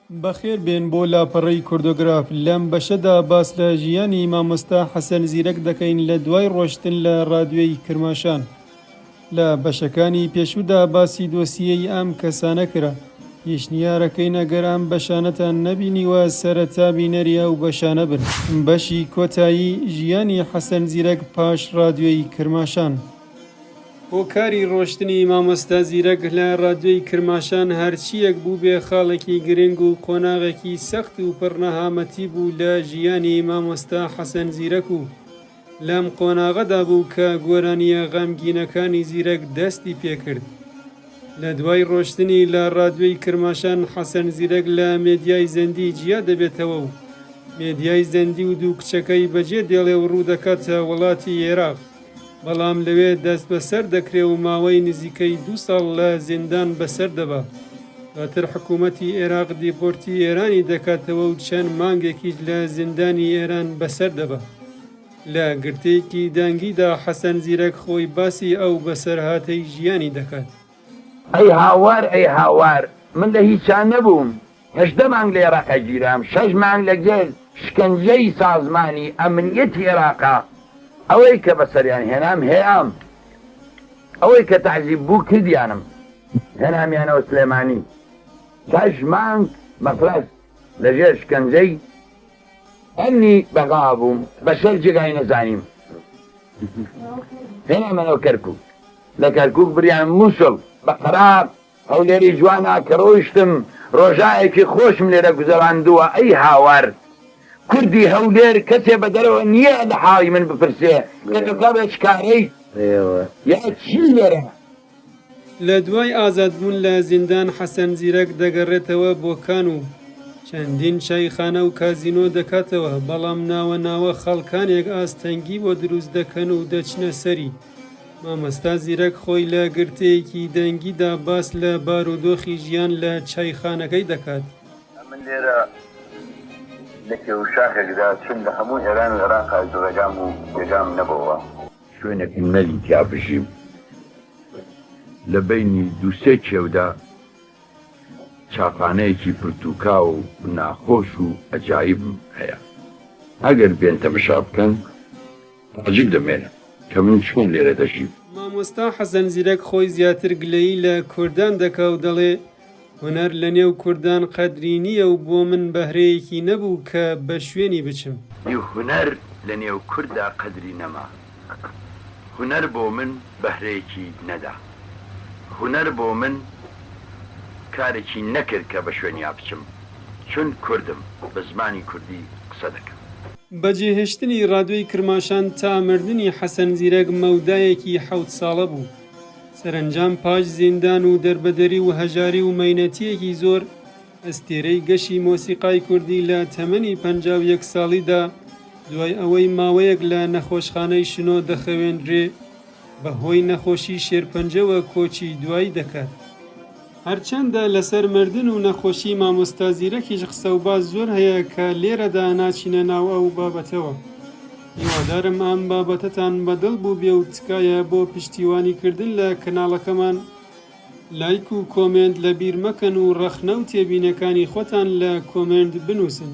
بەخێر بێن بۆ لاپەڕەی کوردۆگراف، لەم بەشەدا باس لە ژیانی مامۆستا حەسەن زیرەک دەکەین لە دوای ڕۆشتن لە ڕادیۆی کرماشان. لە بەشەکانی پێشوودا باسی دۆسیەی ئەم کەسانە کرا، پێشنیارەکەین ئەگەر ئەم بەشانەتان نەبینیوە سەرەتا بینەری ئەو بەشانە بن. بەشی کۆتایی ژیانی حەسەن زیرەک پاش ڕادیۆی کرماشان. هۆکاری ڕۆشتنی مامۆستا زیرەک لە ڕادیۆی کرماشان هەرچییەک بووبێ خاڵێکی گرنگ و قۆناغێکی سەخت و پڕ نەهامەتی بوو لە ژیانی مامۆستا حەسەن زیرەک و لەم قۆناغەدا بوو کە گۆرانییە غەمگینەکانی زیرەک دەستی پێکرد. لە دوای ڕۆشتنی لە ڕادیۆی کرماشان حەسەن زیرەک لە مێدیای زەندی جیا دەبێتەوە و مێدیای زەندی و دوو کچەکەی بەجێ دێڵێ و ڕوو دەکاتە وڵاتی ئێراق. بەڵام لەوێ دەستبەسەر دەکرێ و ماوەی نزیکەی دوو ساڵ لە زیندان بەسەر دەبا. دواتر حکوومەتی ئێراق دیپۆرتی ئێرانی دەکاتەوە و چەند مانگێکیش لە زیندانی ئێران بەسەر دەبا. لە گرتەیەکی دەنگیدا حەسەن زیرەک خۆی باسی ئەو بەسەرهاتەی ژیانی دەکات. ئەی هاوار ئەی هاوار من لە هیچا نەبووم 18 مانگ لە ئێراقا گیرام شەش مانگ لە ژێر شکەنجەی سازمانی ئەمنیەتی ئێراقا ئەوەی کە بەسەریان هێنام هێام ئەوەی کە تەعزیب بوو کردیانم هێنامیانەوە سلێمانی شەش مانگ مەفرەز لە ژێر شکەنجەی ئەمنی بەغا بووم بەسەر جێگای نەزانیم هێنامەوە کەرکوک لە کەرکوک بریان موسڵ بە قەراغ هەولێری جوانا کە ڕۆیشتم ڕۆژایەکی خۆشم لێرە گوزەراندووە ئەی هاوار کوردی هەولێر کەسێ بە دەرەوە نییە لە حاڵی من بپرسێ کە تۆ کابرا چ کارەی یا چی لێرە. لە دوای ئازادبوون لە زیندان حەسەن زیرەک دەگەڕێتەوە بۆکان و چەندین چایخانە و کازینۆ دەکاتەوە، بەڵام ناوە ناوە خەڵکانێک ئاستەنگی بۆ دروست دەکەن و دەچنە سەری. مامۆستا زیرەک خۆی لە گرتەیەکی دەنگیدا باس لە بارودۆخی ژیان لە چایخانەکەی دەکات. ئەمن لێرە لە کێو شاخێکدا چون لە هەموو ئێران و ئێراقا ڕێگام و جێگام نەبۆوە. شوێنێکم نەدی تیا بژیم. لە بەینی دوو سێ کێودا چاپانەیەکی پرتووکاو و ناخۆش و ئەجایبم هەیە. ئەگەر بێن تەمەشا بکەن تەعجیب دەمێنن کە من چۆن لێرە دەژیم. مامۆستا حەسەن زیرەک خۆی زیاتر گلەیی لە کوردان دەکا و دەڵێ، هونەر لە نێو کوردان قەدری نییە و بۆ من بەهرەیەکی نەبوو کە بە شوێنی بچم. ی هونەر لە نێو کورددا قەدری نەما. هونەر بۆ من بەهرەیەکی نەدا. هونەر بۆ من کارێکی نەکرد کە بە شوێنیا بچم. چون کوردم، بە زمانی کوردی قسە دەکەم. بەجێهێشتنی ڕادیۆی کرماشان تا مردنی حەسەن زیرەک مەودایەکی حەوت ساڵە بوو. سەرەنجام پاش زیندان و دەربەدەری و هەژاری و مەینەتییەکی زۆر، ئەستێرەی گەشی مۆسیقای کوردی لە تەمەنی 51 ساڵیدا دوای ئەوەی ماوەیەک لە نەخۆشخانەی شنۆ دەخەوێنرێ، بە هۆی نەخۆشی شێرپەنجەوە کۆچی دوایی دەکات. هەرچەندە لەسەر مردن و نەخۆشی مامۆستا زیرەکیش قسە و باس زۆر هەیە کە لێرەدا ناچینە ناو ئەو بابەتەوە. هیوادارم ئەم بابەتەتان بە دڵ بووبێ و تکایە بۆ پشتیوانی کردن لە کەناڵەکەمان لایک و کۆمێنت لە بیر مەکەن و ڕەخنە و تێبینەکانی خۆتان لە کۆمێنت بنووسن.